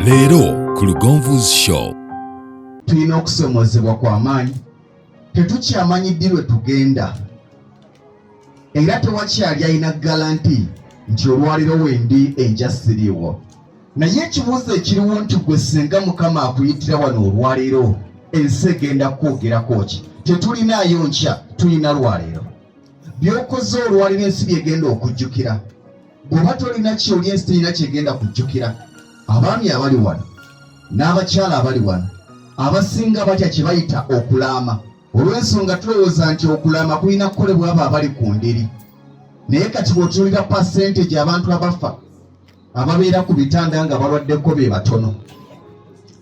Leero ku Lugonvu's Show. Tulina okusomozebwa kwa maanyi, tetukyamanyi ddi lwe tugenda, era tewakyali alina galanti nti olwaliro wendi enja siriiwo. Naye ekibuuzo ekiriwo nti gwe singa Mukama akuyitira wano olwaleero, ensi egenda kukwogerako ki? Tetulinaayo nkya, tulina lwaleero. By'okoze olwaliro ensi byegenda okujjukira. Bw'oba tolina kyoli, ensi terina kyegenda kujjukira. Abaami abali wano n'abakyala abali wano abasinga batya kye bayita okulaama, olw'ensonga tulowooza nti okulaama kulina kukolebwa abo abali ku ndiri. Naye kati bw'otunuulira percentage abantu abafa ababeera ku bitanda nga balwaddeko be batono,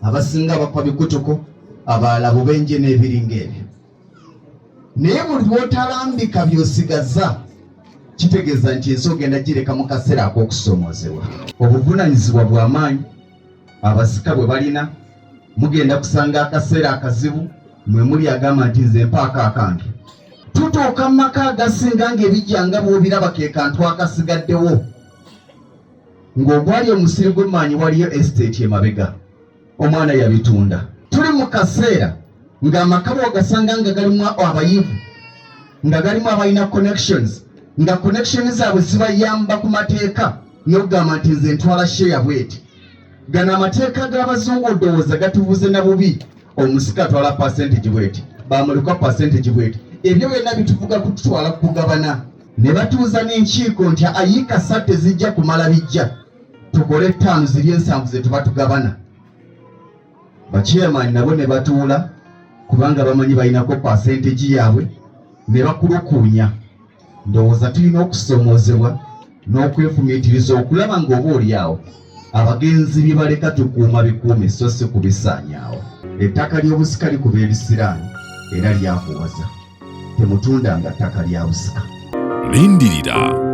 abasinga bafa bikutuko, abalala bubenje n'ebiringa ebyo. Naye buli lw'otalambika by'osigaza, kitegeeza nti ensi ogenda gireka mu kaseera ak'okusomoozebwa. Obuvunaanyizibwa bw'amaanyi abasika bwe balina, mugenda kusanga akaseera akazibu mwe muli agamba nti nze mpaako akange. Tutuuka mu maka agasinga ng'ebijja nga bw'obiraba ke kantu akasigaddewo, ng'ogwali omusiri gw'emmaanyi waliyo estate emabega, omwana yabitunda. Tuli mu kaseera ng'amaka bw'ogasanga nga galimu abayivu, nga galimu abalina connections, nga connections zaabwe zibayamba ku mateeka n'okugamba nti nze ntwala share bweti. Gano amateeka g'abazungu ndowooza gatuvuze na bubi. Omusika atwala percentage bweti, bamulikwa percentage bweti, ebyo byonna bituvuga kututwala kugabana. Ne batuuza n'enkiiko nti ayiika ssatu tezijja kumala bijja, tukole 5 ziri 7 ze tuba tugabana. Bachairman nabo ne batuula kubanga bamanyi balinako percentage yaabwe ne bakulukuunya. Ndowooza tulina okusomoozebwa n'okwefumiitiriza okulaba ng'oba oli awo abagenzi bye baleka tukuuma bikuume, so si kubisaanyaawo. Ettaka ly'obusika likuba ebisiraani era lyakuwaza. Temutundanga ttaka lya busika. Lindirira.